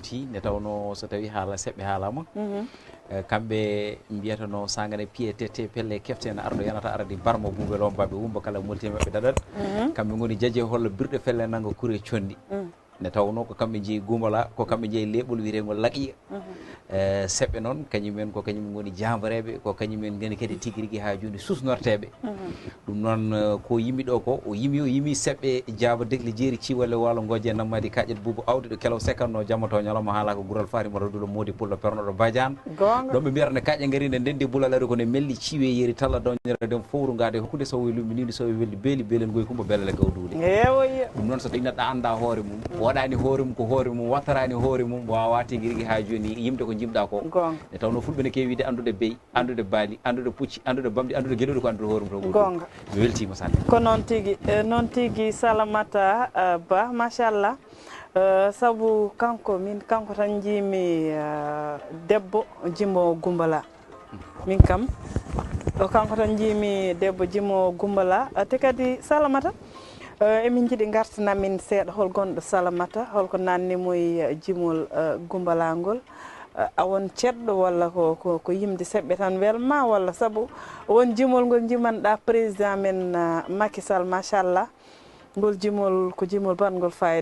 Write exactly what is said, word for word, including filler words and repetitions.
Ti nde tawnoo so tawii haala seɓɓe haalaama, eh, kamɓe mbiyata no saangane piye tete pelle kefte ene arɗo yanata arde barmo buuɓe lombaɓe wumba kala molti maɓɓe daɗat. Kamɓe ngoni jaje holla birɗe felle nannga kure conndi. Nde tawnoo ko kamɓe njeyi gumbala, ko kamɓe njeyi leeɓol wiyeteengo laqiya. Eh, seɓɓe noon, kañum en ko kañum ngoni jaambareeɓe, ko kañum en ngoni kadi tigi rigi haa jooni susnorteeɓe. Ɗum noon, eh, ko yimi ɗo ko, o yimi, o yimi seɓɓe jaaba degli jeeri ciwale waalo ngooje nammaadi kaƴet buubu awdi ɗo kelaw sekanno jamma to ñalawma haala ko gural faari mo raduɗo moodi pullo pernoɗo badiane. Goonga. Ɗon ɓe mbiyata ne kaƴe ngari nde ndendi bulal ari ko ne melli ciwe yeeri talla dawñere den fowru ngaade hokkude sowo e lumbi nindi sowo e weldi beeli beelen goy kumba belele gawduuli. Ewo iya. Ɗum noon so tawi neɗɗo annda hoore mum, waɗani hoore mum ko hoore mum, wattarani hoore mum, wawa tigi rigi haa jooni yimde ko jimɗa ko. Goonga. Nde tawno fulɓe ne kewi wiide anndude beyi, anndude baali, anndude pucci, anndude bamɗi, anndude geɗuɗi ko anndude hoore mum to ɓuri. Goonga. Mi weltiima sanne. Ko noon tigi, eh, noon tigi Salamata, eh, Ba, machallah. Eh, sabu kanko, min kanko tan njiimi, eh, debbo jimo gumbala. Min kam, ɗo kanko tan njiimi debbo jimo gumbala. Eh, te kadi Salamata, eh, emin njiɗi ngartana min seeɗa hol gonɗo Salamata, holko nanni mo e jimol, eh, gumbalangol. Eh, a won ceɗɗo walla ko, ko, ko yimde seɓɓe tan welma walla sabu won jimol ngol njimanɗa président men, eh, Macky Sall, machallah. Ngol jimol ko jimol baɗngol fayida.